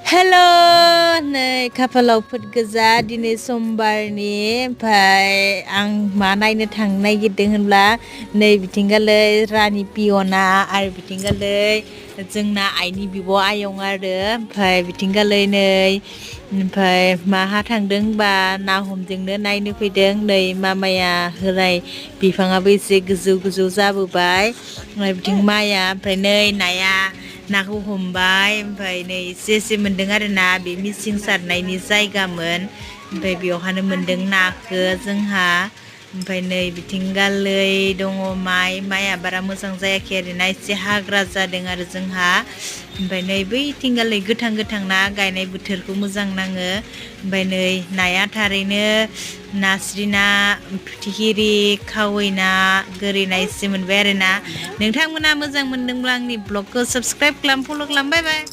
हेल' नै खाफालाव फोट गोजा दिनै समबारनि ओमफ्राय आं मा नायनो थांनो नागिरदों होनब्ला नै बिथिंगालै रानि पियना आरो बिथिंगालै जोंना आइनि बिब' आयं आरो ओमफ्राय बिथिंगालै नै ओमफ्राय माहा थांदों होनबा ना हमजोंनो नायनो फैदों नै मामाया होनाय बिफाङाबो एसे गोजौ गोजौ जाबोबाय ओमफ्राय बिथिं माया ओमफ्राय नै नाखौ हमबाय ओमफ्राय नै एसे मोन्दों आरो ना बे मिसिं सारनायनि जायगामोन ओमफ्राय बेवहायनो मोन्दों नाखौ जोंहा ओमफ्राय नै बिथिंगालै दङ माइआ बारा मोजां जायाखै आरोना एसे हाग्रा जादों आरो जोंहा ओमफ्राय नै बैथिंगालै गोथां ना गायनाय बोथोरखौ मोजां नाङो ओमफ्राय नै नाया थारैनो नास्रि ना फिथिख्रि खावै ना गोरै ना एसे मोनबाय आरो ना नोंथांमोना मोजां मोनदोंब्ला आंनि ब्लगखौ साबस्क्राइब खालाम फल' खालाम बाय बाय।